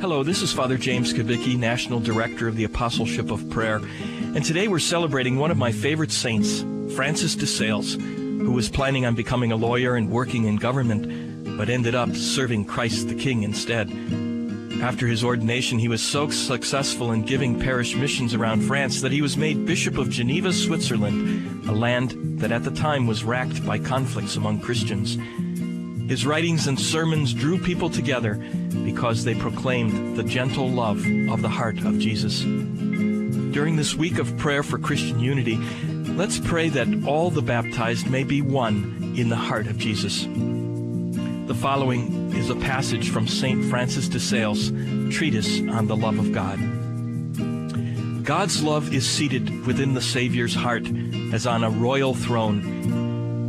Hello, this is Father James Kubicki, National Director of the Apostleship of Prayer, and today we're celebrating one of my favorite saints, Francis de Sales, who was planning on becoming a lawyer and working in government, but ended up serving Christ the King instead. After his ordination, he was so successful in giving parish missions around France that he was made Bishop of Geneva, Switzerland, a land that at the time was racked by conflicts among Christians. His writings and sermons drew people together because they proclaimed the gentle love of the heart of Jesus. During this week of prayer for Christian unity, let's pray that all the baptized may be one in the heart of Jesus. The following is a passage from St. Francis de Sales' treatise on the love of God. God's love is seated within the Savior's heart as on a royal throne.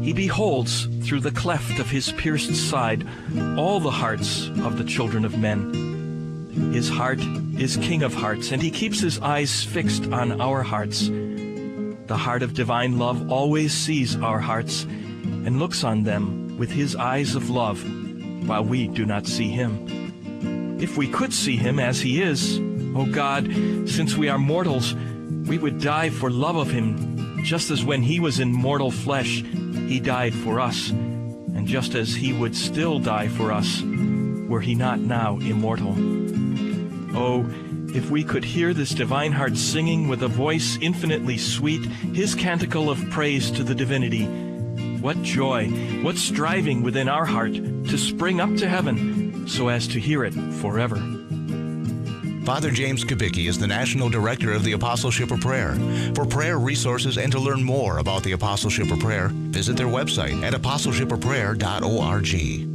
He beholds through the cleft of his pierced side all the hearts of the children of men. His heart is King of hearts, and he keeps his eyes fixed on our hearts. The heart of divine love always sees our hearts and looks on them with his eyes of love, while we do not see him. If we could see him as he is, O God, since we are mortals, we would die for love of him, just as when he was in mortal flesh, he died for us, and just as he would still die for us, were he not now immortal. Oh, if we could hear this divine heart singing with a voice infinitely sweet, his canticle of praise to the divinity, what joy, what striving within our heart to spring up to heaven so as to hear it forever. Father James Kubicki is the National Director of the Apostleship of Prayer. For prayer resources and to learn more about the Apostleship of Prayer, visit their website at apostleshipofprayer.org.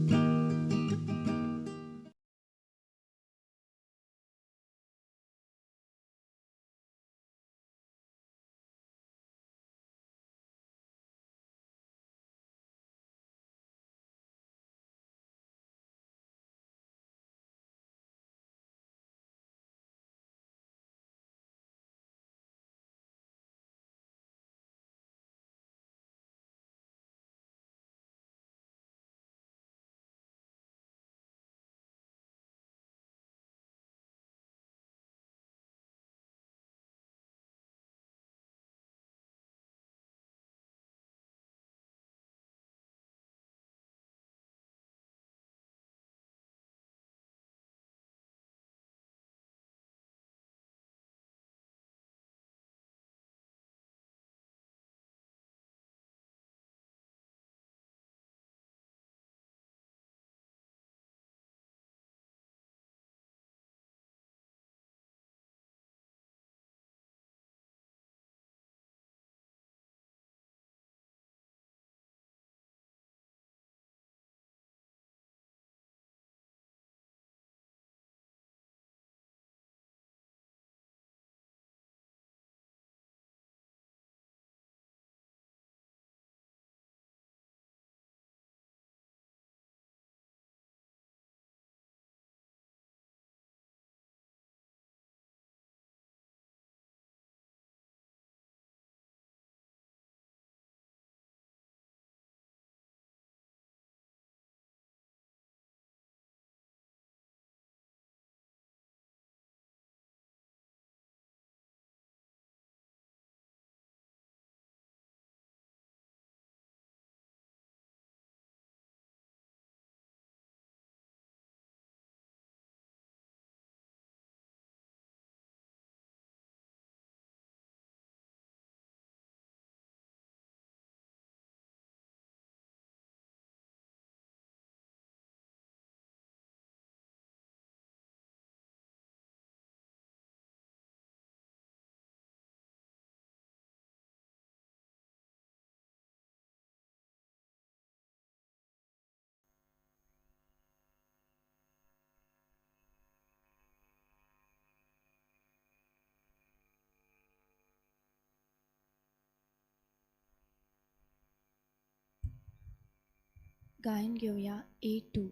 गायन घेऊया A2.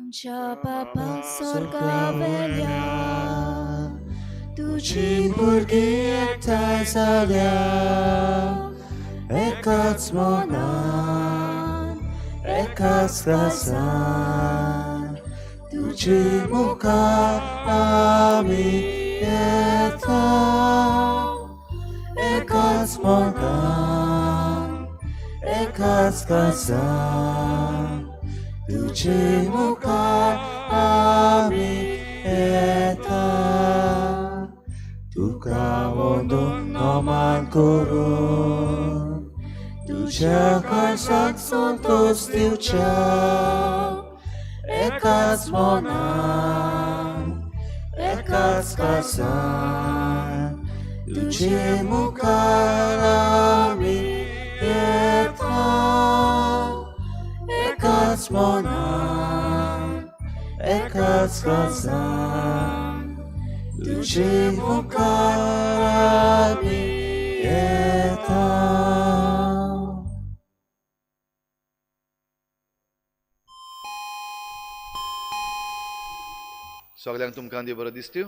आमच्या बापा स्वर्गावेल्या तुजी भुरगीं एकठांय जाल्या एकाच मनान एकाच काळजान तुजे मुखार आमी येता एकाच मनान एकाच काळजान तुजे मुखार आमी येता तुका वंदून नमन करून तुज्या काळजाक संतोश दिवच्या एकाच मनान एकाच काळजान तुजे मुखार आमी येता एकाच मनान एकाच काळजान तुजे मुखार आमी येता. सगळ्यांक तुमकां देव बरो दिसत्यो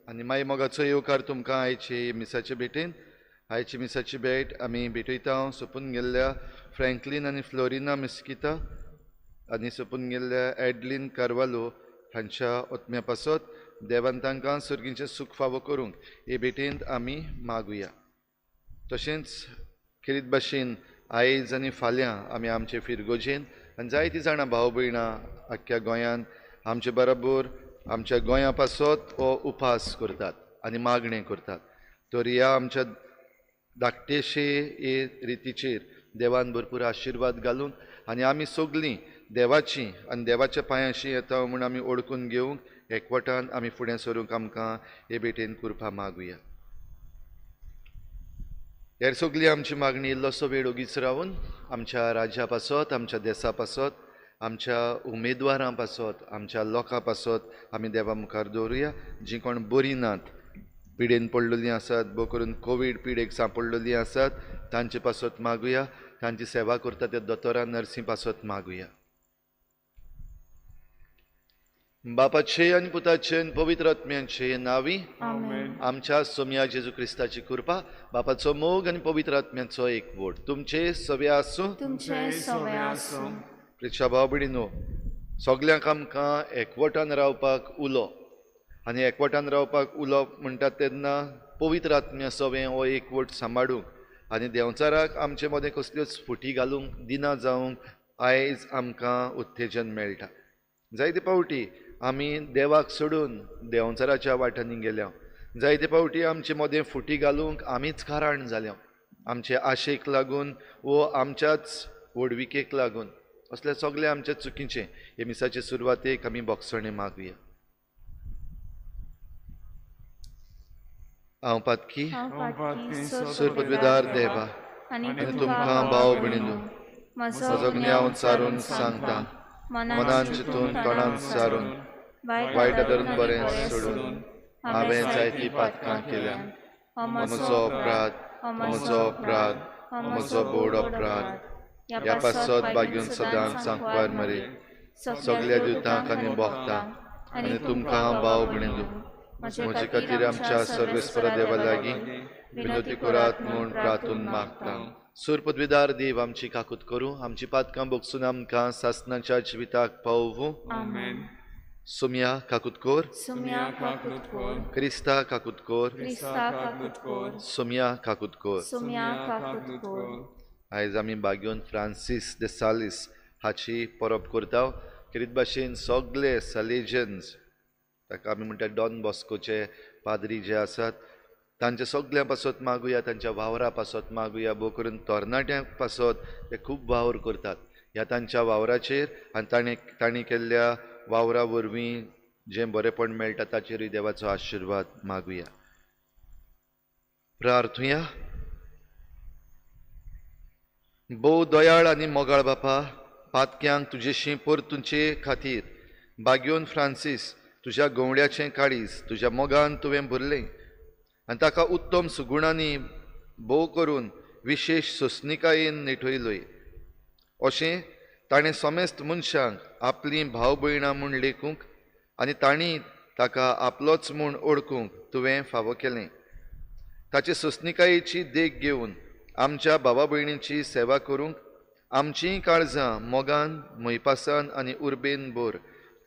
आनी मागीर मोगाचो येवकार तुमकां आयचे मिसाचे भेटेन. आयची मिसाची भेट आमी भेटयता सोंपून गेल्ल्या फ्रँकलीन आनी फ्लोरिना मिस्किता आनी सोंपून गेल्ल्या एडलीन कार्वालो हांच्या ओत्म्या पासत देवान तांकां सर्गीचें सूख फावो करूंक हे भेटेंत आमी मागुया. तशेंच खेरीत भाशेन आयज आनी फाल्यां आमी आमचे फिरगोजेन आनी जायतीं जाणां भाव भयणां आख्ख्या गोंयांत आमचे बरोबर आमच्या गोंया पासत हो उपास करतात आनी मागणें करतात. तर ह्या आमच्या धाकटेशे हे रितीचेर देवान भरपूर आशिर्वाद घालून आनी आमी सगळीं देवाची आनी देवाच्या पांयांशी येता म्हूण आमी ओळखून घेवंक एकवटान आमी फुडें सरूंक आमकां हे भेटेन कृपा मागुया. हेर सगळी आमची मागणी इल्लोसो वेळ ओगीच रावन आमच्या राज्या पासत, आमच्या देसा पासत, आमच्या उमेदवारां पासत, आमच्या लोकां पासत आमी देवा मुखार दवरुया. जीं कोण बरीं नात, पिडेन पडलेलीं आसात, भोव करून कोवीड पिडेक सांपडलेलीं आसात, तांचे पासत मागुया. तांची सेवा करता त्या दोतोरां नर्सी पासत मागुया. बापाचे आनी पुताचे आनी पवित्र आत्म्याचे नांवी आमच्या सोम्या जेजू क्रिस्ताची कृपा, बापाचो मोग आनी पवित्र आत्म्याचो एकवट तुमचे सवे आसूं. प्रिक्षा भाव भयणीनो, सगल्यांक आमकां एकवटान रावपाक उलो आनी एकवटान रावपाक उलो म्हणटात तेन्ना पवित्र आत्म्या सवें हो एकवट सांबाळूंक आनी देंवचाराक आमचे मदें कसल्योच फुटी घालूंक दिना जावंक आयज आमकां उत्तेजन मेळटा. जायते फावटी आमी देवाक सोडून देंवचाराच्या वाटांनी गेल्या. जायते फावटी आमचे मदें फुटी घालूंक आमीच कारण जाल्या, आमचे आशेक लागून वो आमच्याच व्हडविकेक लागून. असले सगळे आमच्या चुकीचे हे मिसाचे सुरवातेक आमी बोगसणें मागुया. हांव पातकी सुरपदवीदार देवा आनी तुमकां भाव भयणीनो म्हजो गुन्यांव सारून सांगता, मनान चिंतून तोंडान सारून वायट धरून बरें सोडून हांवें जायतीं पातकां केल्या. म्हजो अपराध, म्हजो अपराध, म्हजो बोड अपराध. ह्या पासत बागेवन सदांच सांकवार मरे सगल्या दुतांक आनी भोगतांक आनी तुमकां भाव भयणीनो म्हजे खातीर आमच्या सर्वेस्परा देवा लागीं विनवती करात म्हूण प्रार्थून मागता. सूर पदवीदार देव आमची काकूत करूं, आमची पातकां भोगसून आमकां सासनाच्या जिविताक पावोवूं. सुम्या काकूत कोर, क्रिस्ता काकूत कोर, सुम्या काकूत कोर. आयज आमी बाग्योन फ्रांसीस दे सालीस हाची परब करता. खेरीत भाशेन सगळे सलेजन्स, ताका आमी म्हणटा डॉन बॉस्कोचे पाद्री जे आसात, तांच्या सगळ्यां पासत मागुया, तांच्या वावरा पासत मागुया. भोव करून तरणाट्यां पासत ते खूब वावर करतात. ह्या तांच्या वावराचेर आनी तांणी केल्ल्या वावरा वरवीं जें बरेंपण मेळटा ताचेरूय देवाचो आशिर्वाद मागुया. प्रार्थुया. भोव दयाळ आनी मोगाळ बापा, पातक्यांक तुजेशी परतुचे खातीर बाग्योन फ्रांसीस तुज्या गवळ्याचें काळीज तुज्या मोगान तुवें भरलें आनी ताका उत्तम सुगुणांनी भोव करून विशेश सोंसणिकायेन नेठयलोय. अशें ताणें समेस्त मनशांक आपलीं भाव भयणां म्हूण लेखूंक आनी तांणी ताका आपलोच म्हूण ओळखूंक तुवें फावो केलें. ताचे सोंसणिकायेची देख घेवन आमच्या भावा भयणींची सेवा करूंक आमचींय काळजां मोगान, मोयपासान आनी उर्बेन भर.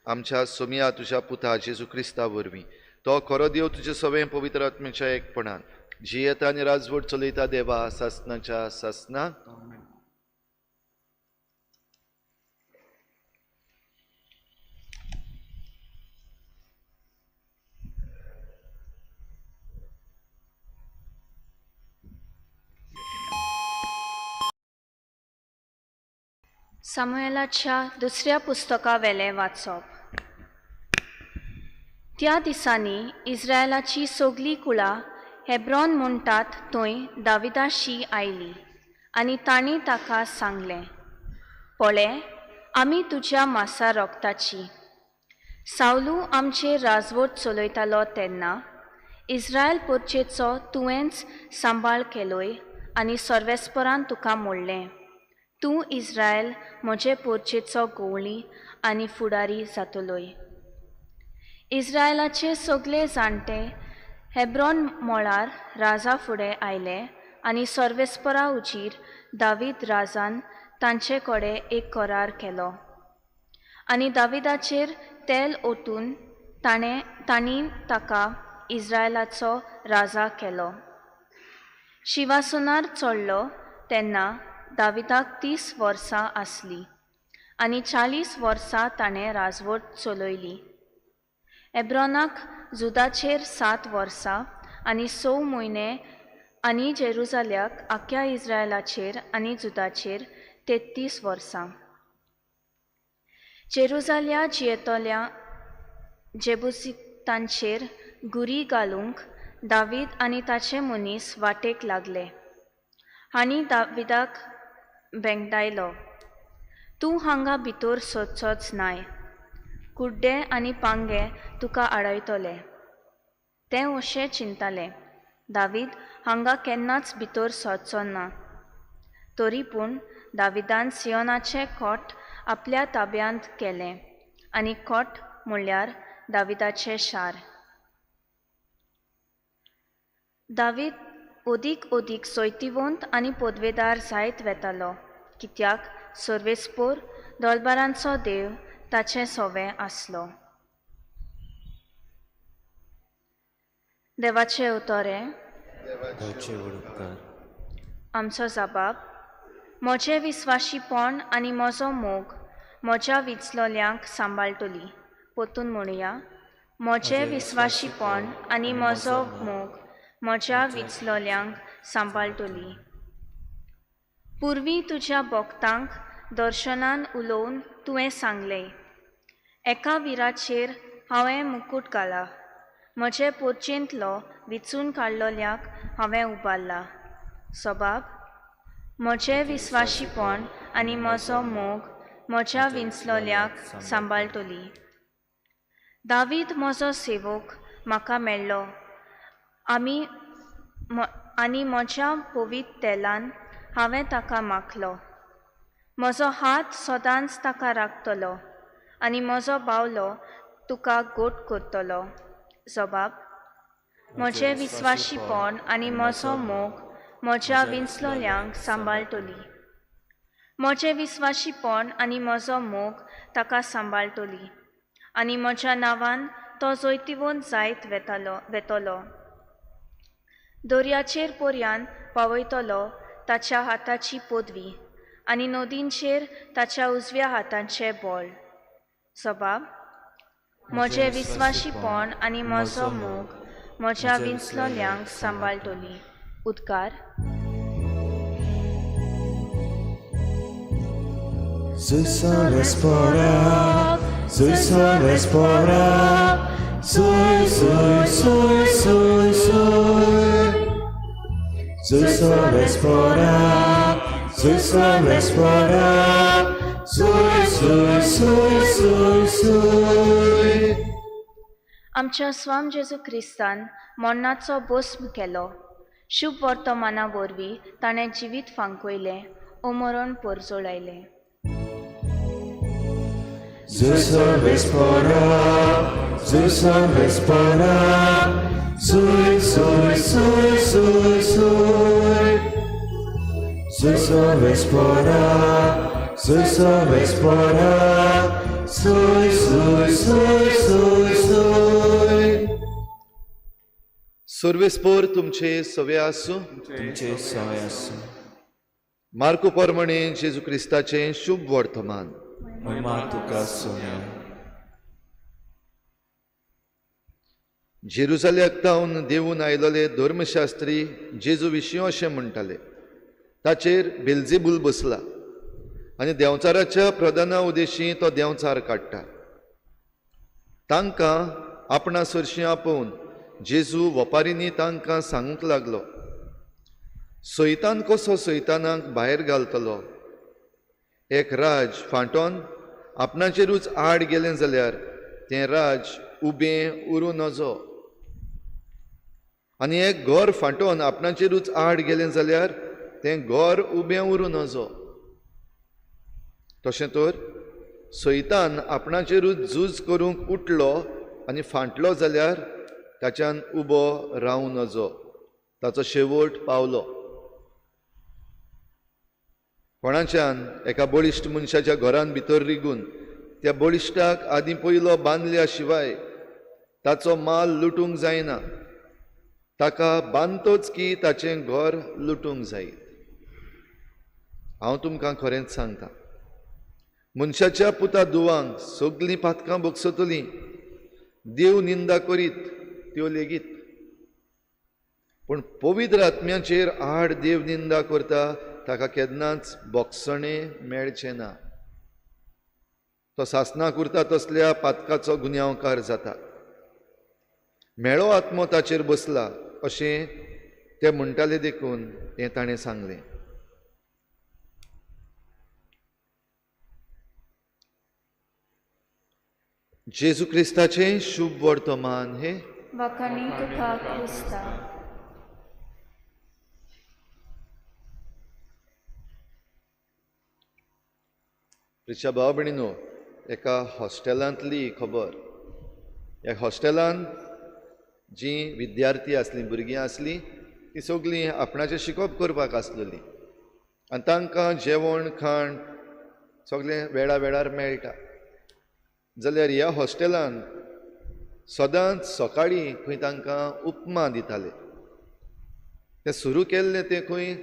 आमच्या सोमिया तुज्या पुता जेजू क्रिस्ता वरवीं, तो खरो देव तुजे सवें पवित्र आत्म्याच्या एकपणान जियेता आनी राजवट चलयता देवा सासनाच्या सासना. सामुएलाच्या दुसऱ्या पुस्तकावेलें वाचप. त्या दिसांनी इस्रायलाची सगळीं कुळां हेब्रॉन म्हणटात थंय दाविदाशी आयली आनी तांणी ताका सांगलें, पळे, आमी तुज्या मासा रोगताची. सावलू आमचेर राजवट चलयतालो तेन्ना इस्रायल पोरचेचो तुवेंच सांबाळ केलोय आनी सर्वेस्परान तुका म्हणलें, तूं इस्रायल म्हजे पोरचेचो गोवळी आनी फुडारी जातलोय. इस्रायलाचे सगळे जाणटे हेब्रॉन मळार राजा फुडें आयले आनी सर्वेस्परा उजीर दावीद राजान तांचे कडेन एक करार केलो आनी दाविदाचेर तेल ओतून तांणी ताका इस्रायलाचो राजा केलो. शिवासनार चडलो तेन्ना दाविदाक 30 वर्सां आसलीं आनी 40 वर्सां ताणें राजवट चलयली. एब्रॉनाक जुदाचेर 7 वर्सां आनी 6 म्हयने आनी जेरुजाल्याक आख्या इस्रायलाचेर आनी जुदाचेर 33 वर्सां. जेरुजाल्या जियेतल्या जेबुसितांचेर गुरी घालूंक दावीद आनी ताचे मनीस वाटेक लागले. हांणी दाविदाक बेंगडायलो, तूं हांगा भितर सोदचोच नाय, कुड्डे आनी पांगे तुका आडयतले. ते अशें चिंताले, दावीद हांगा केन्नाच भितर सरचो ना. तरी पूण दाविदान सियोनाचें कोट आपल्या ताब्यांत केलें आनी कोट म्हणल्यार दाविदाचें शार. दावीद अदीक अदीक सोयतिवंत आनी पदवेदार जायत वेतालो, कित्याक सर्वेस्पोर दलबारांचो देव ताचें सोवें आसलो. देवाचें उतरें. आमचो जबाब. म्हजें विस्वाशीपण आनी म्हजो मोग म्हज्या विचलोल्यांक सांबाळटली. परतून म्हणुया, म्हजें विस्वाशीपण आनी म्हजो मोग म्हज्या विचलोल्यांक सांबाळटली. पुर्वी तुज्या भक्तांक दर्शनान उलोवन तुवें सांगलें, एका विराचेर हांवें मुकूट घाला, म्हजे पोरचेंतलो विचून काडलोल्याक हांवें उबारला. सबाब. म्हजें विस्वाशीपण आनी म्हजो मोग म्हज्या विंचलोल्याक सांबाळटली. दावीद म्हजो सेवक म्हाका मेळ्ळो आनी म्हज्या पवित्र तेलान हांवें ताका माखलो. म्हजो हात सदांच ताका राखतलो आनी म्हजो बावलो तुका गोट करतलो. जबाब. म्हजें विस्वाशीपण आनी म्हजो मोग म्हज्या विंचलोल्यांक सांबाळटली. म्हजें विस्वाशीपण आनी म्हजो मोग ताका सांबाळटली आनी म्हज्या नांवान तो जैतिवंत जायत वेतलो. दर्याचेर पर्यान पावयतलो ताच्या हाताची पदवी आनी नदींचेर ताच्या उजव्या हाताचें बळ. सबाब. म्हजें विस्वाशीपण आनी म्हजो मोग म्हज्या विंचलोल्यांक सांबाळटली. उद्गार. आमच्या स्वाम जेजू क्रिस्तान मरणाचो भस्म केलो. शुभ वर्तमाना वरवीं ताणें जिवीत फांकयलें, अमरण परजळायलें. Zuy सर्वेस्पोरा, Zuy सर्वेस्पोरा, Zuy, Zuy, Zuy, Zuy, Zuy. Zuy सर्वेस्पोरा, Zuy सर्वेस्पोरा, Zuy, Zuy, Zuy, Zuy, Zuy. सर्वेस्पोर तुमचे सवे आसूं. तुमचे सवे आसूं. मार्को परमणे जेजू क्रिस्ताचें शुभ वर्तमान. महिमा तुका सोम्या. जेरुजाल्याक तावन देवून आयलोले धर्मशास्त्री जेजू विशीं अशें म्हणटाले, ताचेर बेल्जेबूल बसला आनी देंवचाराच्या प्रधाना उदेशी तो देंवचार काडटा. तांकां आपणा सरशीं आपोवन जेजू वपारींनी तांकां सांगूंक लागलो, सैतान कसो सैतानाक भायर घालतलो? एक राज फांटोन आपणाचेरूच आड गेलें जाल्यार तें राज उबें उरूं नजो, आनी एक घर फांटोन आपणाचेरूच आड गेलें जाल्यार तें घर उबें उरूं नजो. तशें तर सैतान आपणाचेरूच झूज करूंक उठलो आनी फांटलो जाल्यार ताच्यान उबो रावं नजो, ताचो शेवट पावलो. कोणाच्यान एका बळिश्ट मनशाच्या घरान भितर रिगून त्या बळिश्टाक आदीं पयलो बांदल्या शिवाय ताचो माल लुटूंक जायना, ताका बांदतोच की ताचें घर लुटूंक जाय. हांव तुमकां खरेंच सांगता, मनशाच्या पुता दुवांक सगलीं पातकां भोगसतलीं, देव निंदा करीत त्यो लेगीत, पूण पवित्र आत्म्याचेर आड देव निंदा करता ताका केन्नाच बोगसणें मेळचें ना. तो सासनाक उरता तसल्या पातकाचो गुन्यांवकार जाता. मेळो आत्मो ताचेर बसला अशें ते म्हणटाले देखून हें ताणें सांगलें. जेजू क्रिस्ताचें शुभ वर्तमान हे वाखाणी तुका क्रिस्ता. प्रिच्या भाव भयणीनो, एका हॉस्टेलांतली खबर. ह्या हॉस्टेलांत जीं विद्यार्थी आसलीं, भुरगीं आसलीं, तीं सगळीं आपणाचें शिकोवप करपाक आसलेलीं आनी तांकां जेवण खाण सगळें वेळा वेळार मेळटा. जाल्यार ह्या हॉस्टेलांत सदांच सकाळीं खंय तांकां उपमा दिताले. तें सुरू केल्लें तें खंय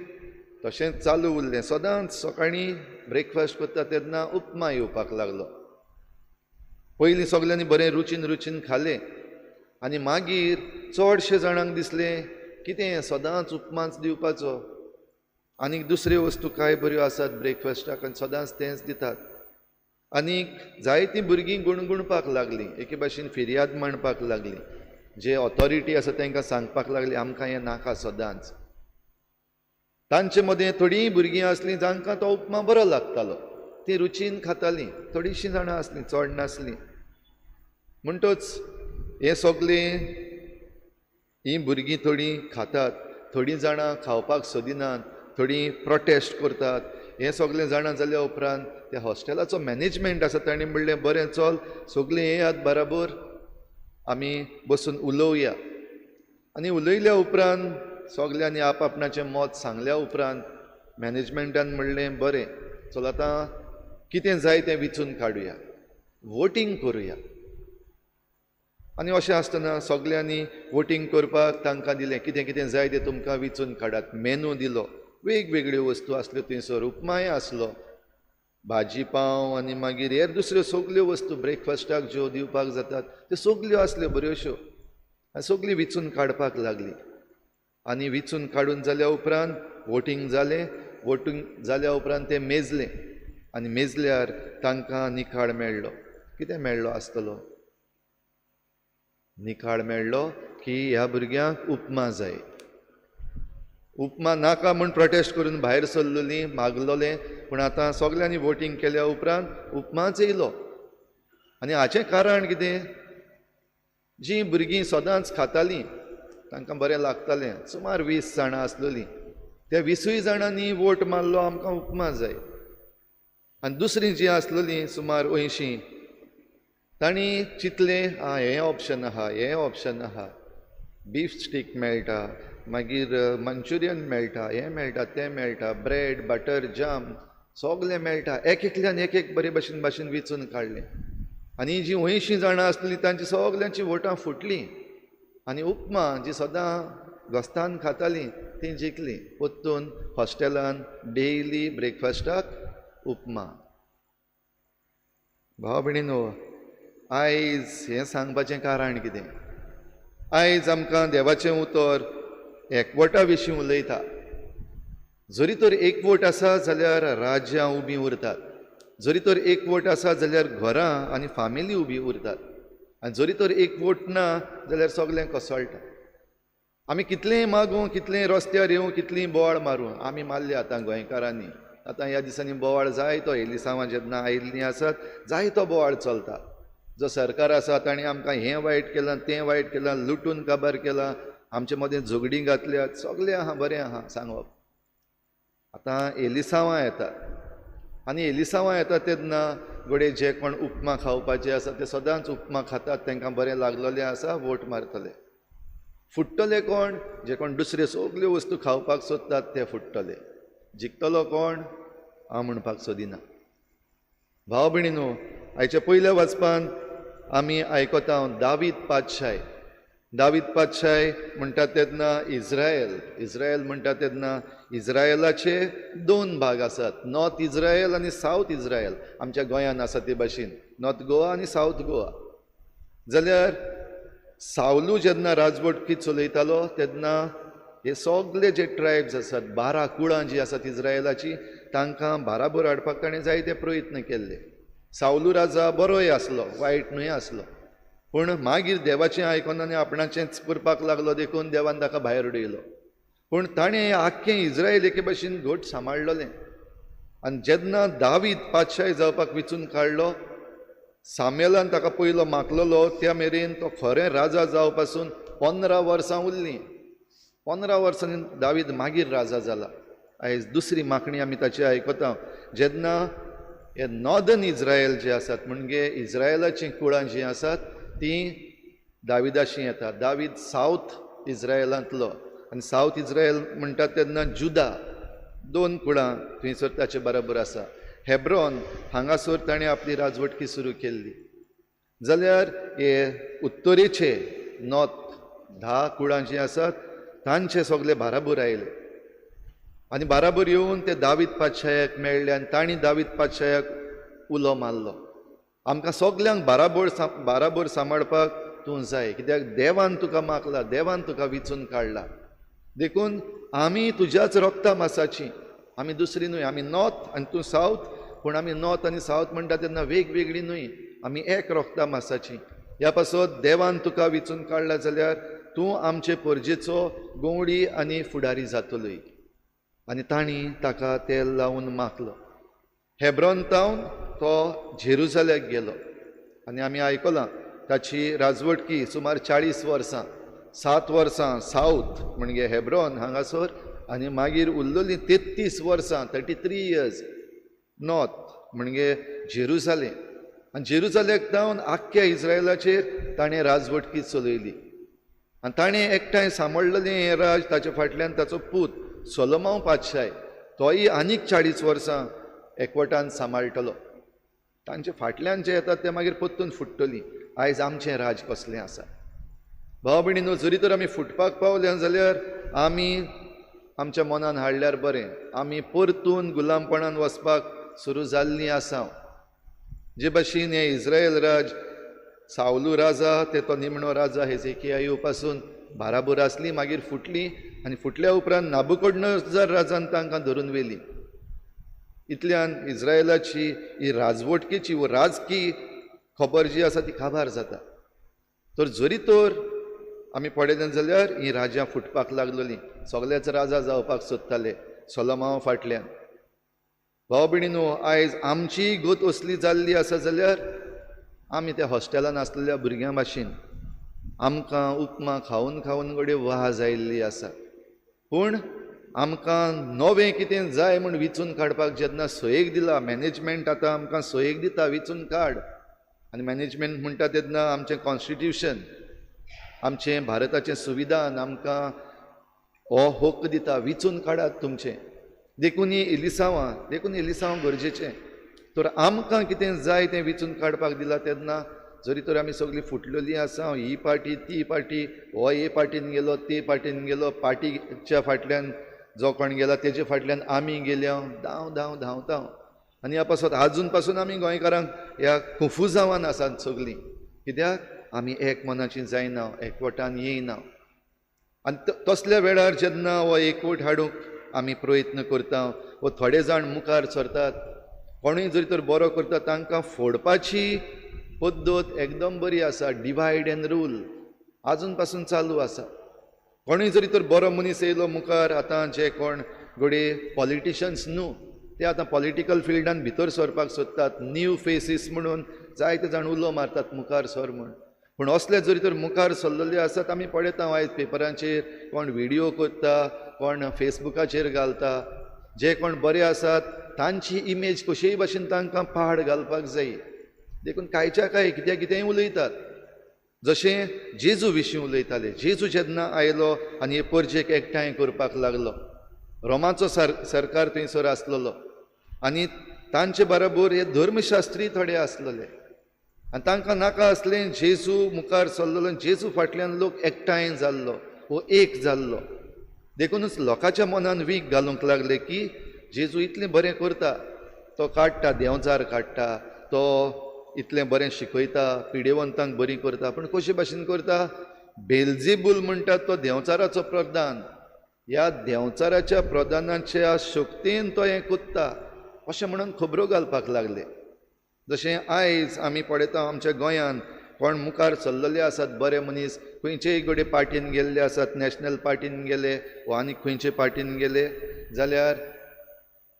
तशेंच चालू उरलें. सदांच सकाळीं ब्रेकफास्ट करता तेन्ना उपमा येवपाक लागलो. पयलीं सगल्यांनी बरें रुचीन रुचीन खालें आनी मागीर चडशे जाणांक दिसलें कितें सदांच उपमाच दिवपाचो, आनीक दुसऱ्यो वस्तू कांय बऱ्यो आसात ब्रेकफास्टाक आनी सदांच तेंच दितात. आनीक जायतीं भुरगीं गुणगुणपाक लागलीं, एके भाशेन फिर्याद मांडपाक लागलीं, जे ऑथॉरिटी आसा तांकां सांगपाक लागली आमकां हें नाका सदांच. तांचे मदें थोडीं भुरगीं आसलीं जांकां तो उपमा बरो लागतालो, तीं रुचीन खातालीं. थोडीशीं जाणां आसलीं, चड नासलीं. म्हणटच हें सगळें हीं भुरगीं थोडीं खातात, थोडीं जाणां खावपाक सोदिनात, थोडीं प्रोटेस्ट करतात. हें सगळें जाणां जाल्या उपरांत त्या हॉस्टेलाचो मॅनेजमेंट आसा ताणें म्हणलें बरें चल सगळीं येयात बराबर आमी बसून उलोवया. आनी उलयल्या उपरांत सगल्यांनी आप आपणाचें मत सांगल्या उपरांत मॅनेजमेंटान म्हणलें बरें चल आतां कितें जाय तें विचून काडुया, वोटींग करुया. आनी अशें आसतना सगल्यांनी वोटींग करपाक तांकां दिलें कितें कितें जाय तें तुमकां विचून काडात. मेनू दिलो, वेगवेगळ्यो वस्तू आसल्यो थंयसर, उपमाय आसलो, भाजी पाव आनी मागीर हेर दुसऱ्यो सगल्यो वस्तू ब्रेकफास्टाक ज्यो दिवपाक जातात त्यो सगल्यो आसल्यो बऱ्योश्यो. आनी सगळीं विचून काडपाक लागली. आनी विचून काडून जाल्या उपरांत वोटींग जालें. वोटींग जाल्या उपरांत तें मेजलें आनी मेजल्यार तांकां निकाळ मेळ्ळो. कितें मेळ्ळो आसतलो? निकाळ मेळ्ळो की ह्या भुरग्यांक उपमा जाय. उपमा नाका म्हूण प्रोटेस्ट करून भायर सरलेलीं, मागलोलें, पूण आतां सगल्यांनी वोटींग केल्या उपरांत उपमाच येयलो. आनी हाचें कारण कितें? जीं भुरगीं सदांच खातालीं तांकां बरें लागतालें, सुमार 20 जाणां आसलेलीं, त्या 20 जाणांनी वोट मारलो आमकां उपमा जाय. आनी दुसरीं जीं आसलेलीं सुमार 80 तांणी चिंतलें, आं हें ऑप्शन आहा, हें ऑप्शन आहा, बीफ स्टीक मेळटा, मागीर मंचुरियन मेळटा, हें मेळटा, तें मेळटा, ब्रेड, बटर, जाम सगळें मेळटा. एक एकल्यान एक एक बरे भशेन भाशेन विचून काडलें आनी जीं 80 जाणां आसलीं तांची सगल्यांची वोटां फुटलीं आनी उपमा जी सदां घोस्तान खातालीं तीं जिखलीं. परतून हॉस्टेलान डेली ब्रेकफास्टाक उपमा. भाव भयणीनो, आयज हें सांगपाचें कारण कितें? आयज आमकां देवाचें उतर एकवटा विशीं उलयता. जरी तर एकवट आसा जाल्यार राज्यां उबीं उरतात, जरी तर एकवट आसा जाल्यार घरां आनी फामिली उबी उरतात, आनी जरी तर एकवट ना जाल्यार सगळें कोसळटा. आमी कितलेंय मागूं, कितलेंय रस्त्यार येवं, कितलींय बोवाळ मारूं, आमी मारले आतां गोंयकारांनी. आतां ह्या दिसांनी बोवाळ जायतो, एलिसांवां जेन्ना आयिल्लीं आसात जायतो बोवाळ चलता. जो सरकार आसा ताणें आमकां हें वायट केलां, तें वायट केलां, लुटून काबार केलां, आमचे मदें झगडीं घातल्यात, सगळें आहा, बरें आहा सांगप. आतां एलिसांवां येतात आनी एलिसांवां येतात तेन्ना घडये जे कोण उपमा खावपाचे आसा ते सदांच उपमा खातात, तांकां बरें लागलेलें आसा, वोट मारतले. फुट्टले कोण? जे कोण दुसऱ्यो सगल्यो वस्तू खावपाक सोदतात ते फुट्टले. जिखतलो कोण? हांव म्हणपाक सोदिना. भाव भयणीनो, आयच्या पयल्या वाचपान आमी आयकता दावीद पातशाय. दावीद पातशाय म्हणटा तेन्ना इज्रायल, इज्रायल म्हणटा तेन्ना इज्रायलाचे 2 भाग आसात, नॉर्थ इज्रायल आनी सावथ इज्रायल. आमच्या गोंयान आसा ते भाशेन नॉर्थ गोवा आनी सावथ गोवा. जाल्यार सावलू जेन्ना राजवटकी चलयतालो तेन्ना हे सगळे जे ट्रायब्स आसात, 12 कुळां जीं आसात इज्रायलाची, तांकां बाराबर हाडपाक ताणें जायते प्रयत्न केल्ले. सावलू राजा बरोय आसलो, वायट न्हय आसलो, पूण मागीर देवाचें आयकून आनी आपणाचेंच करपाक लागलो, देखून देवान ताका भायर उडयलो. पूण ताणें आख्खें इज्रायल एके भशेन घट सांबाळलेलें. आनी जेन्ना दावीद पातशाय जावपाक विचून काडलो, सामेलान ताका पयलो मागलेलो, त्या मेरेन तो खरें राजा जावपासून 15 वर्सां उरलीं. 15 वर्सांनी दावीद मागीर राजा जाला. आयज दुसरी मागणी आमी ताची आयकता, जेन्ना हे नॉर्दर्न इज्रायल जे आसात, म्हणजे इज्रायलाचीं कुळां जीं आसात तीं दाविदाशी येतात. दावीद सावथ इज्रायलांतलो आनी सावथ इज्रायल म्हणटात तेन्ना जुदा, 2 कुळां थंयसर ताचे बराबर आसा. हेब्रॉन हांगासर ताणें आपली राजवटकी सुरू केल्ली. जाल्यार हे उत्तरेचे नॉर्थ 10 कुळां जीं आसात तांचे सगळे बाराबर आयले आनी बाराबर येवन ते दावीद पातशायाक मेळ्ळे आनी तांणी दावीद पातशायाक उलो मारलो, आमकां सगल्यांक बाराबर बाराबर सांबाळपाक तूं जाय, कित्याक देवान तुका मागला, देवान तुका विचून काडला, देखून आमी तुज्याच रक्ता मासाची, आमी दुसरी न्हय, आमी नॉर्थ आनी तूं सावथ, पूण आमी नॉर्थ आनी सावथ म्हणटा तेन्ना वेगवेगळी न्हय, आमी एक रक्ता मासाची. ह्या पासत देवान तुका विचून काडला जाल्यार तूं आमचे परजेचो गवडी आनी फुडारी जातलोय. आनी तांणी ताका तेल लावन मागलो. हेब्रॉन तावन तो जेरुजाल्याक गेलो आनी आमी आयकलां ताची राजवटकी सुमार 40 वर्सां, 7 वर्सां सावथ म्हणजे हेब्रॉन हांगासर आनी मागीर उरलेलीं 33 वर्सां, 33 इयर्स नॉर्थ म्हणजे जेरुजालेम. आनी जेरुजालेक जावन आख्ख्या इज्रायलाचेर ताणें राजवटकी चलयली आनी ताणें एकठांय सांबाळलेलें हें राज. ताचे फाटल्यान ताचो पूत सोलोमांव पातशाय तोय आनीक 40 वर्सां एकवटान सांबाळटलो. तांचे फाटल्यान जे येतात ते मागीर परतून फुट्टली. आयज आमचें राज कसलें आसा भाव भयणीनो, जरी तर आमी फुटपाक पावले जाल्यार आमी आमच्या मनान हाडल्यार बरें, आमी परतून गुलामपणान वचपाक सुरू जाल्लीं आसा. जे भाशेन हें इज्रायल राज सावलू राजा ते तो निमणो राजा हेजेकिया पासून बाराबर आसली, मागीर फुटली आनी फुटल्या उपरांत नाबुकोडनोझर राजान तांकां धरून व्हेली. इतल्यान इज्रायलाची ही राजवटकेची वो राजकी खबर जी आसा ती काबार जाता. तर जरी तर आमी पळयलें जाल्यार ही राजां फुटपाक लागलेलीं, सगळेच राजा जावपाक सोदताले सोलोमांव फाटल्यान. भाव भयणीनो, आयज आमची गत असली जाल्ली आसा जाल्यार आमी त्या हॉस्टेलान आसलेल्या भुरग्यां भाशेन आमकां उपमा खावन खावन घडये वाज आयिल्ली आसा. पूण आमकां नवें कितें जाय म्हूण विचून काडपाक जेन्ना सोयेक दिला, मॅनेजमेंट आतां आमकां सोयेक दिता विचून काड, आनी मॅनेजमेंट म्हणटा तेन्ना आमचें कॉन्स्टिट्यूशन, आमचें भारताचें संविधान आमकां हो हक्क दिता, विचून काडात तुमचें. देखून ही इलिसांवां, देखून इलिसांव गरजेचें. तर आमकां कितें जाय तें विचून काडपाक दिलां तेन्ना जरी तर आमी सगळीं फुटलेलीं आसा, ही पार्टी ती पार्टी, हो हे पार्टीन गेलो ते पार्टीन गेलो, पार्टीच्या फाटल्यान जो कोण गेला तेजे फाटल्यान आमी गेल्या, धांव धांव धांवता. आनी ह्या पासत आजून पासून आमी गोंयकारांक ह्या कंफुजावान आसात सगळीं. कित्याक आमी एक मनाची जायना, एकवटान येयना. आनी तसल्या वेळार जेन्ना हो एकवट हाडूंक आमी प्रयत्न करता वो थोडे जाण मुखार सरतात, कोणूय जरी तर बरो करता तांकां फोडपाची पद्दत एकदम बरी आसा, डिवायड एंड रूल आजून पासून चालू आसा. कोणूय जरी तर बरो मनीस येयलो मुखार, आतां जे कोण घडये पॉलिटिशन्स न्हू ते आतां पॉलिटिकल फिल्डान भितर सरपाक सोदतात, न्यू फेसीस म्हणून जायते जाण उलो मारतात मुखार सर म्हूण. पूण असले जरी तर मुखार सरलेले आसात आमी पळयता आयज पेपरांचेर कोण व्हिडियो करता, कोण फेसबुकाचेर घालता. जे कोण बरे आसात तांची इमेज कशेय भाशेन तांकां पाड घालपाक जाय. देखून कांयच्या कांय कित्याक कितेंय उलयतात. जशें जेजू विशीं उलयताले, जेजू जेन्ना आयलो आनी हे परजेक एकठांय करपाक लागलो, रोमाचो सरकार थंयसर आसलेलो आनी तांचे बरोबर हे धर्मशास्त्री थोडे आसलेले आनी तांकां नाका आसलें जेजू मुखार सरलेलो, जेजू फाटल्यान लोक एकठांय जाल्लो वो एक जाल्लो. देखूनच लोकांच्या मनान वीख घालूंक लागले की जेजू इतलें बरें करता, तो काडटा देंवचार काडटा, तो इतलें बरें शिकयता, पिडेवंतांक बरी करता, पूण कशे भाशेन करता? बेल्झेबूल म्हणटा तो देंवचाराचो प्रधान, ह्या देंवचाराच्या प्रधानाच्या शक्तीन तो हें करता अशें म्हणून खबरो घालपाक लागले. जशें आयज आमी पळयता आमच्या गोंयांत कोण मुखार सरलेले आसात बरे मनीस, खंयचेय घडये पार्टीन गेल्ले आसात, नॅशनल पार्टीन गेले वा आनी खंयचे पार्टीन गेले जाल्यार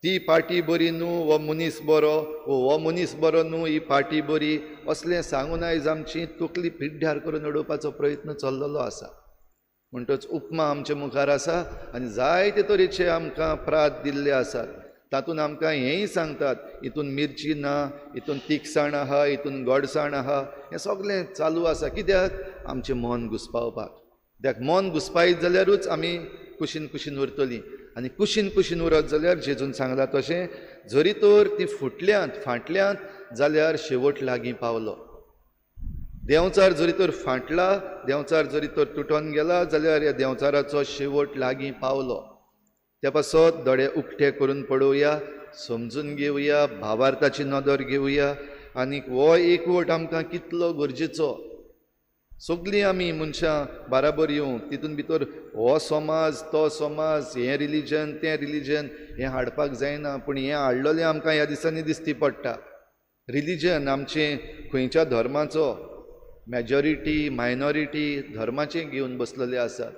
ती पार्टी बरी न्हू, हो मनीस बरो, हो मनीस बरो न्हू, ही पार्टी बरी, असलें सांगून आयज आमची तकली पिड्ड्यार करून उडोवपाचो प्रयत्न चल्लेलो आसा. म्हणटच उपमा आमचे मुखार आसा आनी जायते तरेचे आमकां प्रात दिल्ले आसात. तातूंत आमकां हेंय सांगतात, हितून मिरची ना, हितून तिखसाण आहा, हितून गोडसाण आहा, हें सगळें चालू आसा. कित्याक? आमचें मन घुसपावपाक. कित्याक मन घुसपायत जाल्यारूच आमी कुशीन कुशीन उरतलीं आनी कुशीन कुशीन उरत जाल्यार जेजून सांगलां तशें जरी तर ती फुटल्यांत फाटल्यांत जाल्यार शेवट लागीं पावलो. देंवचार जरी तर फाटला, देंवचार जरी तर तुटोन गेला जाल्यार ह्या देंवचाराचो शेवट लागीं पावलो. त्या पासत दोळे उक्ते करून पळोवया, समजून घेवया, भावार्थाची नदर घेवया आनी हो एकवट आमकां कितलो गरजेचो. सगळीं आमी मनशां बाराबर येवंक तितून भितर हो समाज तो समाज, हें रिलीजन तें रिलीजन हें हाडपाक जायना. पूण हें हाडलेलें आमकां ह्या दिसांनी दिसती पडटा. रिलीजन आमचें खंयच्या धर्माचो मॅजॉरिटी मायनॉरिटी धर्माचें घेवन बसलेले आसात.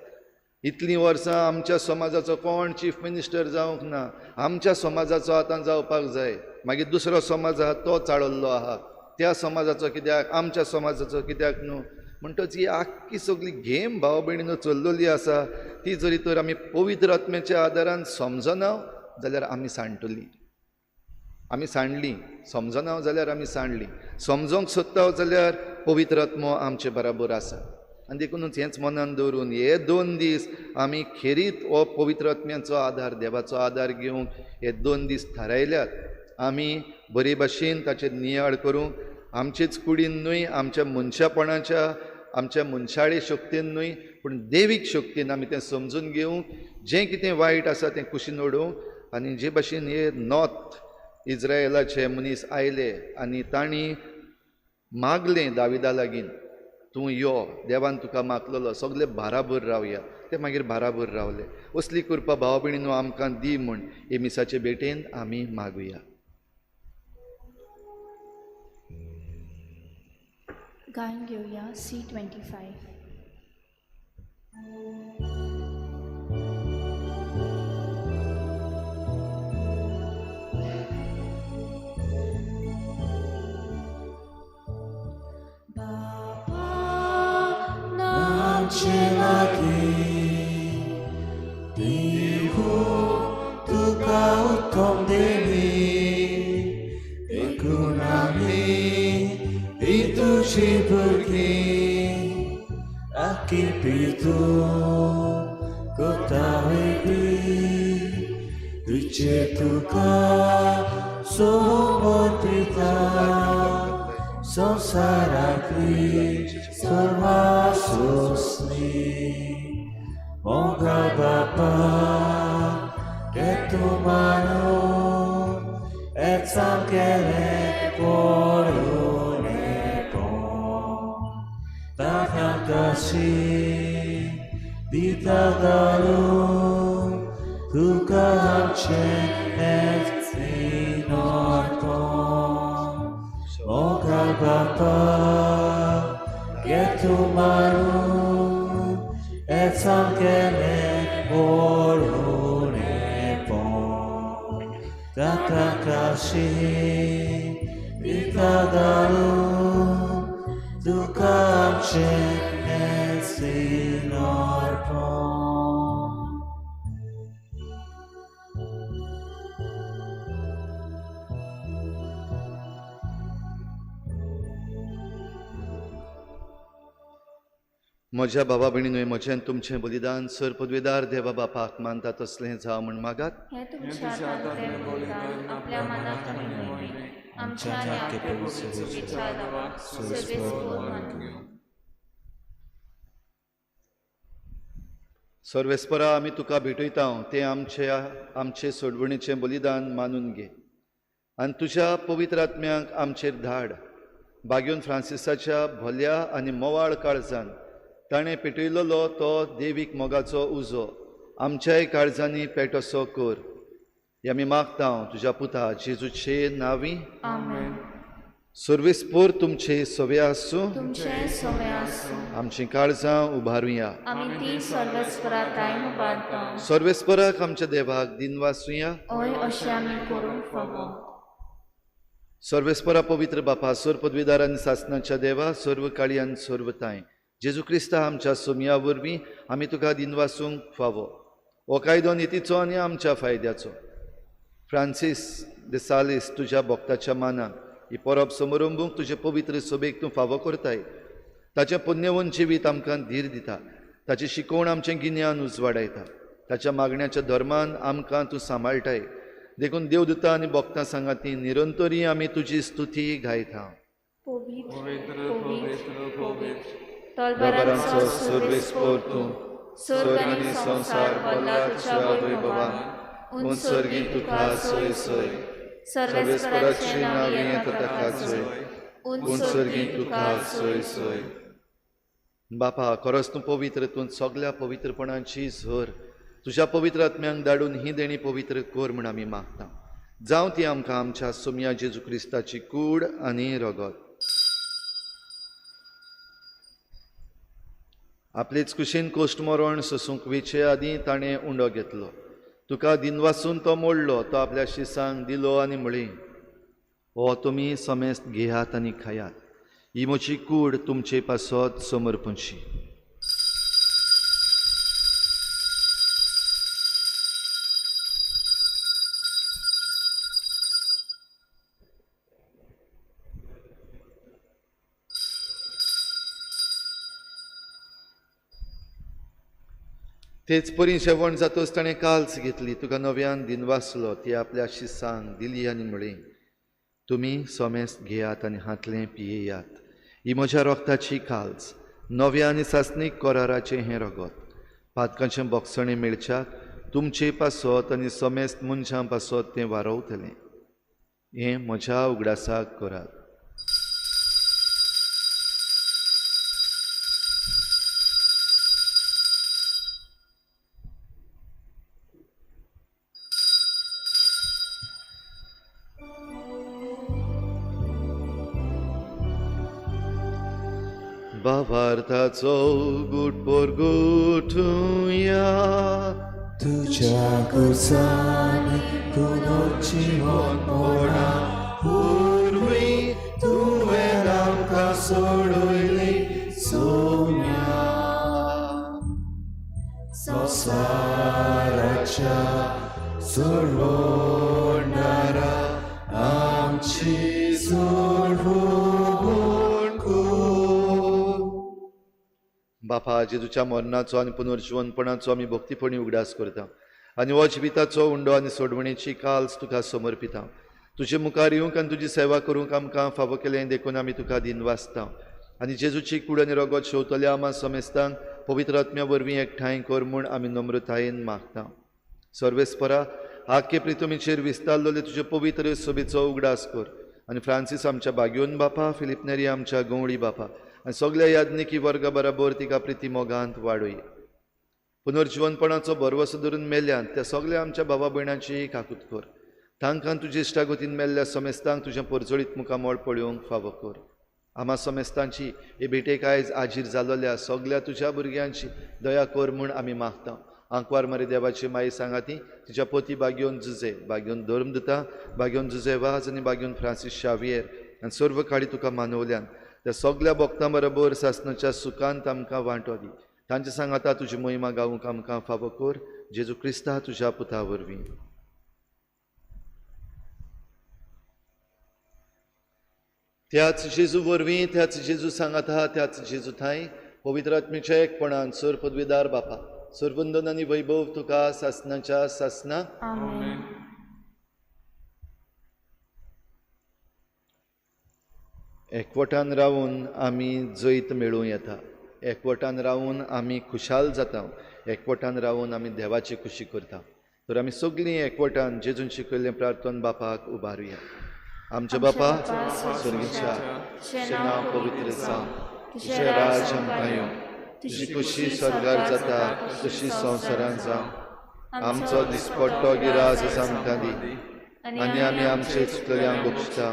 इतलीं वर्सां आमच्या समाजाचो कोण चीफ मिनिस्टर जावंक ना, आमच्या समाजाचो आतां जावपाक जाय. मागीर दुसरो समाज आहा तो चाळवल्लो आहा, त्या समाजाचो कित्याक, आमच्या समाजाचो कित्याक न्हू. म्हणटच ही आख्खी सगळी गेम भाव भयणीनो चल्लेली आसा ती जरी तर आमी पवित्र आत्म्याच्या आदारान समजना जाल्यार आमी सांडटलीं. आमी सांडलीं, समजना जाल्यार आमी सांडलीं, समजोंक सोदता जाल्यार पवित्र आत्मो आमचे बराबर आसा. आनी देखूनच हेंच मनान दवरून हे 2 दीस आमी खेरीत हो पवित्र आत्म्याचो आदार, देवाचो आदार घेवंक हे 2 दीस थारायल्यात. आमी बरे भाशेन ताचेर नियाळ करूंक, आमचेच कुडीन न्हय, आमच्या मनशापणाच्या, आमच्या मनशाळे शक्तीन न्हय, पूण देवीक शक्तीन आमी तें समजून घेवंक, जें कितें वायट आसा तें कुशीन उडोवंक. आनी जे भाशेन हे नॉर्थ इज्रायलाचे मनीस आयले आनी तांणी मागलें दाविदा लागीं, तूं यो, देवान तुका मागलेलो, सगळे बाराबर रावया. ते मागीर बाराबर रावले. असली कृपा भाव भयणीनो आमकां दी म्हूण हे मिसाचे भेटेन आमी मागुया. गायन घेवया C25. देवू तुका उत्तम देवी, देखून आमी तुजी भुरगीं आखी पितू कोताय तुझे तुका समर्पिता संसारांतली सर्वां सोंसली मोगा बापा che tu mano et सामकेलें पळोवणेपण Takashi दिता घालून तुका आमचें अर्पण मोगा बापा che tu mano et सामकेलें पळोवणेपण Takashi दिता घालून तुका आमचें अर्पण. म्हज्या बाबा भयणीनूय म्हजें तुमचें बलिदान सर पदवेदार देवा बापाक मानता तसलें जावं म्हूण मागात. हें तुमच्या हातांतलें बलिदान आपल्या मनाक आनी मोहिमेक आमच्या आनी आपल्या चुकीच्या देवाक सर्वेस्पोर मानूं. सर्वेस्परा आमी तुका भेटयता तें आमचे आमचे सोडवणीचें बलिदान मानून घे आनी तुज्या पवित्र आत्म्यांक आमचेर धाड. बाग्योन फ्रांसिसाच्या भल्या आनी मोवाळ काळजान ताणें पेटयलेलो तो देवीक मोगाचो उजो आमच्याय काळजांनी पेटोसो कर. हे आमी मागता तुज्या पुता जेजूचे नांवी. आमेन. सर्वेस्पोर तुमचे सवे आसूं. तुमचे सवे आसूं. आमचीं काळजां उबारुया. आमी ती सर्वेस्परा ताय उबारता. सर्वेस्पराक आमच्या देवाक दिनवासुया. हय अशें आमी करूंक फावो. सर्वेस्परा पवित्र बापा सर्व पदवीदार आनी सासनाच्या देवा सर्व काळी आनी सर्व ताय जेजू क्रिस्ता आमच्या सोमया वरवीं आमी तुका दिनवासूंक फावो. हो कायदो नितीचो आनी आमच्या फायद्याचो. फ्रांसीस दे सालीस तुज्या भक्ताच्या मानाक ही परब समारंभूंक तुजे पवित्र सभेक तूं फावो करताय. ताचें पुण्यवंत जिवीत आमकां धीर दिता. ताची शिकवण आमचें गिन्यान उजवाडायता. ताच्या मागण्याच्या धर्मान आमकां तूं सांबाळटाय. देखून देवदूता आनी भक्तां सांगाती निरंतरी आमी तुजी स्तुती गायता. पवित्र पवित्र पवित्र तलवारांचो सर्वेस्पोर तूं स्वर्ग आनी संवसार भरला तुज्या वैभवान. उंच तुका सोय सोय सर्वेस्पराचे नांव येता ताका सोय उंच तुका सोय सोय. बापा खरोच तूं पवित्र, तूं सगल्या पवित्रपणाची झर. तुज्या पवित्र आत्म्यांक धाडून ही देणी पवित्र कर म्हूण आमी मागता. जावं ती आमकां आमच्या सोमया जेजू क्रिस्ताची कूड आनी रगत. आपलेच कुशीन कोश्ट मरण सोसूंक वेचे आदीं ताणें उंडो घेतलो. तुका दिनवासून तो मोडलो. तो आपल्या शिसांक दिलो आनी म्हळें, हो तुमी समेस्त घेयात आनी खायात. ही म्हजी कूड तुमचे पासत समर्पणची. तेच परी जेवण जातच ताणें काल्स घेतली. तुका नव्यान दिनवासलो. ती आपल्या शिसांक दिली आनी म्हळें, तुमी समेस्त घेयात आनी हांतलें पियेयात. ही म्हज्या रोगताची काल्स, नव्या आनी सासणीक कराराचें हें रगत. पातकांचें बोगसणें मेळच्याक तुमचे पासत आनी समेस्त मनशां पासत तें वारवतलें. हें म्हज्या उगडासाक करात. भावार्थाचो गुट परगटुया. तुज्या गुरसांनी पुनर्जीवन मोडा पूर्वी तुवें आमकां सोडयली सोम्या. संवसाराच्या सोडवणारा आमची सोडवण कर. बापा, जेजूच्या मरणाचो आनी पुनर्जिवनपणाचो आमी भक्तीपणी उगडास करता आनी हो जिविताचो उंडो आनी सोडवणेची काल्स तुका समर्पिता. तुजे मुखार येवंक आनी तुजी सेवा करूंक आमकां फावो केलें देखून आमी तुका दिनवासता आनी जेजूची कूड आनी रगत शेवतल्या आमा समेस्तांक पवित्र आत्म्या वरवीं एकठांय कर म्हूण आमी नम्रतायेन मागता. सर्वेस्परा, आख्खे प्रितमीचेर विस्तारलेले तुजे पवित्र सभेचो उगडास कर आनी फ्रांसीस आमच्या बाग्योन बापा, फिलीप नेरी आमच्या गवळी बापा आनी सगल्या याज्ञिकी वर्गा बराबर तिका प्रिती मोगांत वाडय. पुनर्जिवनपणाचो भरवसो धरून मेल्यान त्या सगल्या आमच्या भावा भयणांची काकूत कर. तांकां तुजे इश्टागतीन मेल्ल्या समेस्तांक तुजें परजळीत मुखामळ पळोवंक फावो कर. आमा समेस्तांची हे भेटेक आयज आजीर जालोल्या सगल्या तुज्या भुरग्यांची दया कर म्हूण आमी मागता. आंकवार मारी देवाची माई सांगाती तिच्या पोती बागयोन जुजे, बागयोन धर्म दिता, बागयोन जुजे वाज आनी बागयोन फ्रांसीस शावियर आनी सर्व काळी तुका मानवल्यान त्या सगल्या भक्तां बरोबर सासनाच्या सुखांत आमकां वांटो दी. तांचे सांगाता तुजी महिमा गावूंक आमकां फावो कर, जेजू क्रिस्ता तुज्या पुता वरवीं. त्याच जेजू वरवीं, त्याच जेजू सांगाता, त्याच जेजू थांय पवित्र आत्म्याच्या एकपणान सर पदवीदार बापा, सर्वंदन आनी वैभव तुका सासनाच्या सासना. आमेन. एकवटान रावून आमी जैत मेळोवं येता. एकवटान रावून आमी खुशाल जाता. एकवटान रावून आमी देवाची खुशी करता. तर आमी सगळीं एकवटान जेजून शिकयल्लें प्रार्थन बापाक उबारुया. आमच्या बापा स्वर्गीच्या, तुजें नांव पवित्र जावं, तुजें राज आमकां येवं, तुजी खुशी स्वर्गार जाता तशी संवसारांत जावं. आमचो दिसपट्टो गिरास आमकां दी आनी आमी आमचे चुकलेल्यांक बक्षता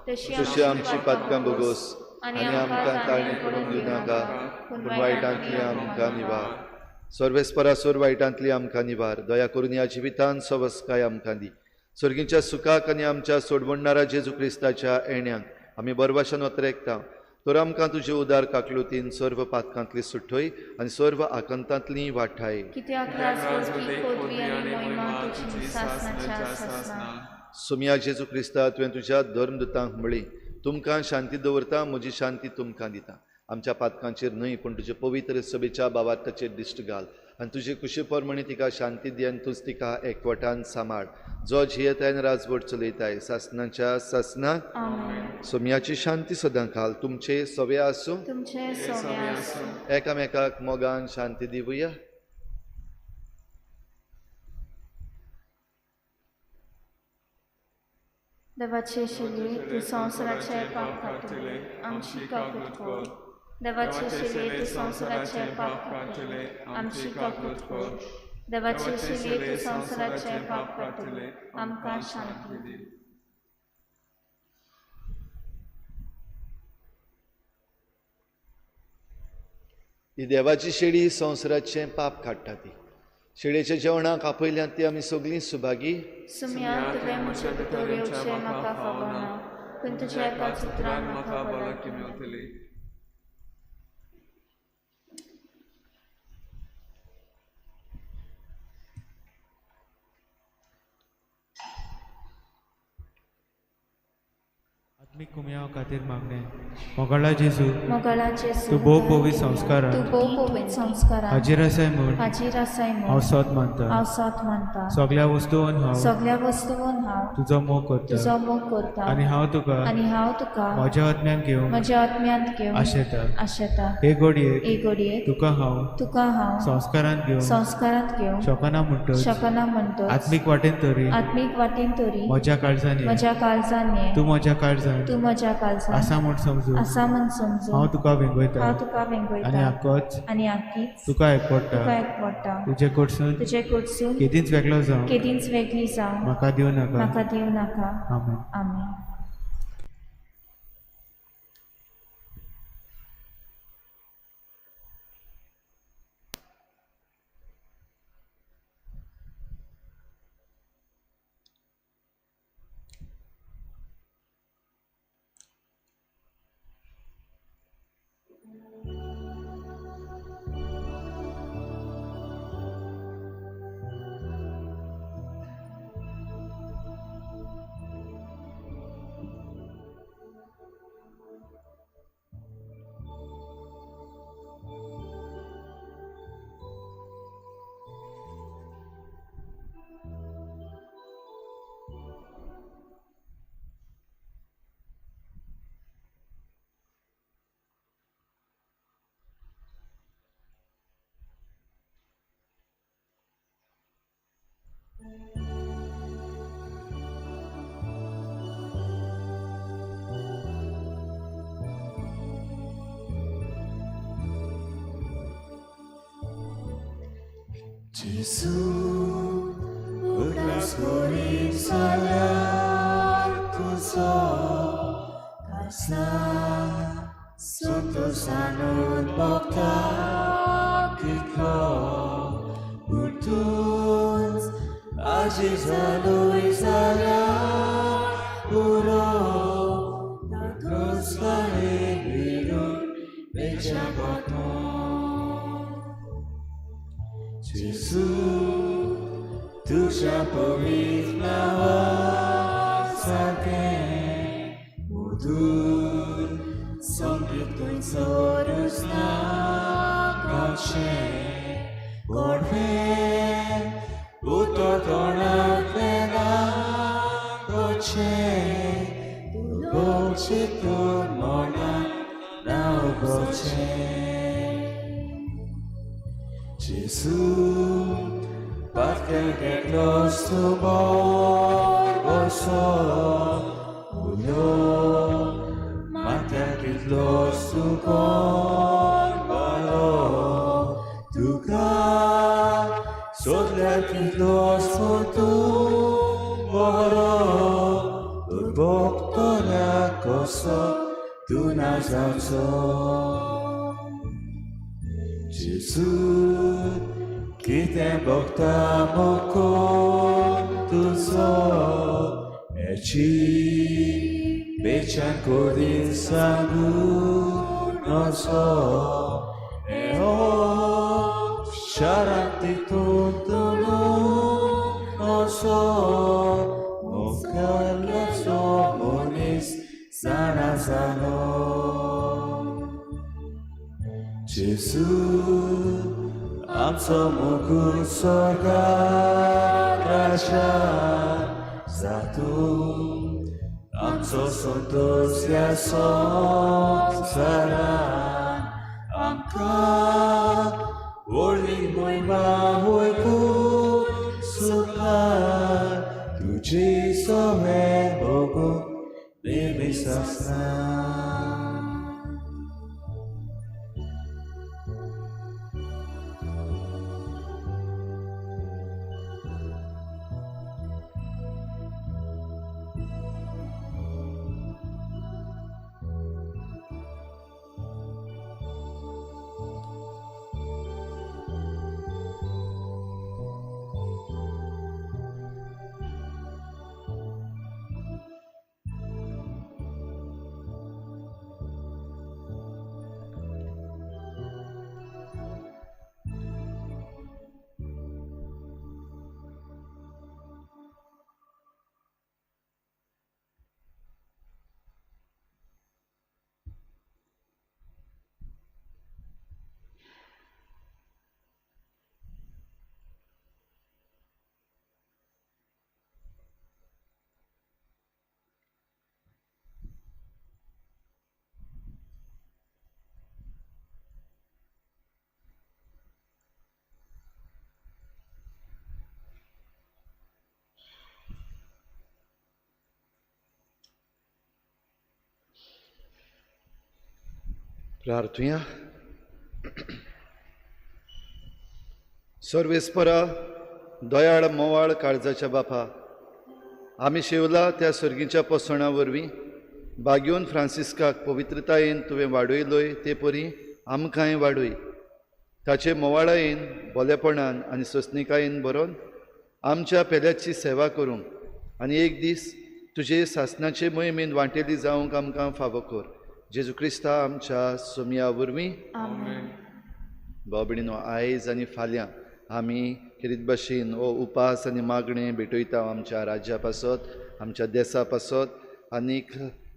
तशी आमची पातकां भोगोस आनी आमकां ताळणी करूंक दिवनाका, पूण वायटांतली आमकां निवार. सर्वेस्परा सोर वायटांतली आमकां निवार. दया करून ह्या जिवितान सवस्काय आमकां दी. स्वर्गीच्या सुखाक आनी आमच्या सोडवणणारा जेजू क्रिस्ताच्या येण्याक आमी बरवाशान वतरेकता. तर आमकां तुजे उदार काकलुतीन सर्व पातकांतली सुटय आनी सर्व आकांतांतली वाठाय. सोमया जेजू क्रिस्ता, तुवें तुज्या धर्मदूतांक म्हळी, तुमकां शांती दवरता, म्हजी शांती तुमकां दिता. आमच्या पातकांचेर न्हय पूण तुजे पवित्र सभेच्या बावार्थाचेर दिश्ट घाल आनी तुजे कुशी प्रमाणे तिका शांती दी आनी तूंच तिका एकवटान सांबाळ, जो जियेताय आनी राजवट चलयताय सासनाच्या सासना. सोमयाची शांती सदां घाल. तुमचे सवे आसूं, एकामेकाक मोगान शांती दिवया. देवाचे शिले तूं संवसाराचे पाप काडटले, आमची काकूत कर. देवाचे शिले तूं संवसाराचे पाप काडटले, आमची काकूत कर. देवाचे शिले तूं संवसाराचे पाप काडटले, आमकां शांती दी. ही देवाची शेळी संवसाराचें पाप काडटा. ती शेळयेच्या जेवणाक आपयल्यात ती आमी सगळीं सुभागी. सुम्या, तुवें म्हजे भितर येवचें म्हाका फावना, पूण तुज्या एकाच उतरान म्हाका भलायकी मेळटली. आत्मीक कुमयाव खातीर मागणें. मोगाळा जेजू, मोगाळा जेजू, तूं भोव पवित्र संस्कारान, तूं भोव पवित्र संस्कारान हाजीर आसाय म्हूण, हाजीर आसाय म्हूण हांव सोद मानता, हांव सोद मानता. सगल्या वस्तून हांव, सगल्या वस्तून हांव तुजो मोग करता, तुजो मोग करता. आनी हांव तुका, आनी हांव तुका म्हज्या आत्म्यान घेवन, म्हज्या आत्म्यांत घेवन आशेता, आशेता. हे घडयेक, हे घडयेक तुका हांव, तुका हांव संस्कारांत घेवन, संस्कारांत घेवन शकना म्हणटच, शकना म्हणटच आत्मीक वाटेन तरी, आत्मीक वाटेन तरी म्हज्या काळजान, म्हज्या काळजान ये, तूं म्हज्या काळजान, तूं म्हज्या काळजान आसा म्हूण समजून, आसा म्हूण समजून हांव तुका वेंगयता, हांव तुका वेंगयता. आनी आकोच, आनी आकीच तुका एकवटा, तुका एकवटा. तुजे कडसून, तुजे कडसून केदींच वेगळो जावं, केदींच वेगळी जावं म्हाका दिवं नाका, म्हाका दिवं नाका. आमेन. आमेन. Gesù, उगडास करीत जाल्यार तुजो कांयच संतोशानूच भोगता कितलो पूण तूंच आजी जालोय जाल्यार पुरो तातूंतल्यान विरून वेच्या गोतो. जेजू तुज्या पवित्र नांवा सारकें मधूर संगीत खंयसरूच ना गावचें गोडवें उतर तोंडांतलें ना गोचें उलोवचें तूं मनांत ना उबोचें. Gesù, perché che nostro amor so, uno, ma che il nostro cor tu ca, sotto il nostro tu moro, urboctola cosa, tu nasalzo. Gesù, कितें भोगता मोकोन तुजो हेची बेच्यान करीत सांगूं नजो हे हो शारांत तितून तुळूं नजो मुखाल्लो मनीस जाणा जालो. जेजू आमचो मुकुट स्वर्गात राजा जातूं आमचो संतोश ह्या संवसारांत आमकां व्हडली महिमा वयकून सुखान तुजी सवें भोगूंक नेहमी आसना. प्रार्थुया. सर्वेस्परा दयाळ मोवाळ काळजाच्या बापा, आमी शेवला त्या सर्गीच्या पोसवणा वरवीं बागयोन फ्रांसिस्काक पवित्रतायेन तुवें वाडयलोय ते परी आमकांय वाडय. ताचे मोवाळायेन बोलेपणान आनी सोंसणिकायेन बरोवन आमच्या पेल्याची सेवा करूंक आनी एक दीस तुजे सासनाचे मोहिमेन वांटेली जावंक आमकां फावो कर. जेजू क्रिस्ता आमच्या सोमया वरवीं. भाव भयणीनो, आयज आनी फाल्यां आमी खेरीत भाशेन हो उपास आनी मागणें भेटयता आमच्या राज्या पासत, आमच्या देसा पासत आनीक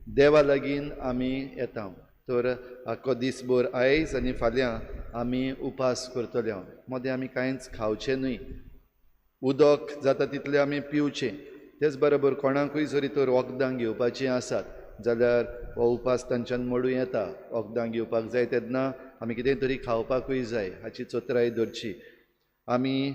देवा लागीं आमी येता. तर आख्खो दीसभर आयज आनी फाल्यां आमी उपास करतले. मदें आमी कांयच खावचें न्हय, उदक जाता तितलें आमी पिवचें. तेच बरोबर कोणाकूय जरी तर वखदां घेवपाचीं आसात जाल्यार हो उपास तांच्यान मोडूं येता. वखदां घेवपाक जाय तेन्ना आमी कितें तरी खावपाकूय जाय हाची चतुराय दवरची. आमी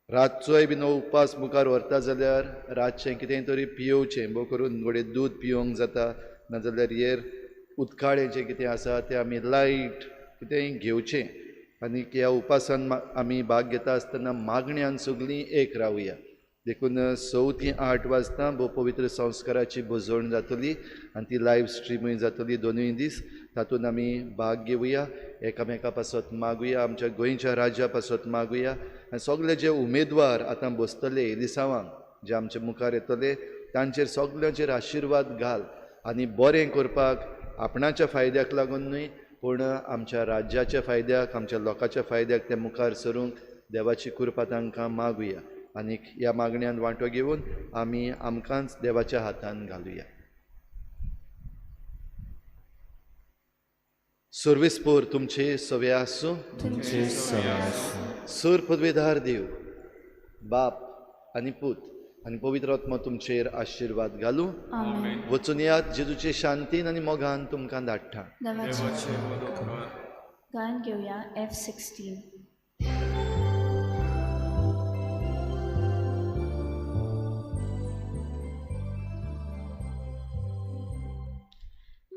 रातचोय बीन हो उपास मुखार व्हरता जाल्यार रातचें कितेंय तरी पियोवचें, भोव करून घडये दूद पियोंक जाता, नाजाल्यार हेर उदकाळें जें कितें आसा तें आमी लायट कितेंय घेवचें. आनी ह्या उपासान आमी भाग घेता आसतना मागण्यान सगळीं एक रावया. देखून 6 ते 8 वाजता भोव पवित्र संस्काराची भजवण जातली आनी ती लायव्ह स्ट्रिमूय जातली दोनूय दीस. तातूंत आमी भाग घेवया, एकामेका पासत मागुया, आमच्या गोंयच्या राज्या पासत मागुया. आनी सगळे जे उमेदवार आतां बसतले एलिसांवांक जे आमचे मुखार येतले तांचेर सगळ्यांचेर आशिर्वाद घाल आनी बरें करपाक आपणाच्या फायद्याक लागून न्हय पूण आमच्या राज्याच्या फायद्याक, आमच्या लोकांच्या फायद्याक ते मुखार सरूंक देवाची कृपा तांकां मागुया. आनी ह्या मागण्यान वांटो घेवन आमी आमकांच देवाच्या हातान घालुया. सर्वेस्पोर तुमचे सवे आसूं. सर पदवेदार देव बाप आनी पूत आनी पवित्र आत्मा तुमचेर आशिर्वाद घालूं. वचून यात जेजूचे शांतीन आनी मोगान तुमकां धाडटा. गायन घेवया F16.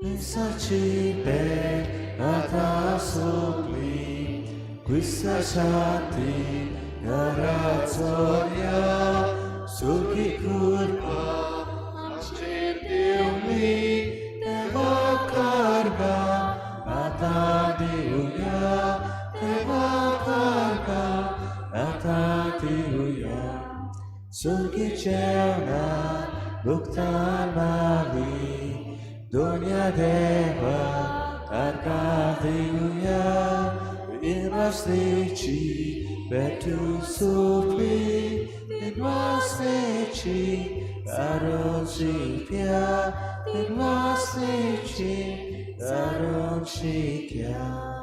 Misaci per ata sopli, questa shanti narazoria, suki kurpa, amcer deumi, deva karga, ata deuya, deva karga, ata deuya, suki cerna, buktan mali, Dunia deva karga deuya, invastici per tu suppli, invastici aroncipia, invastici aroncipia.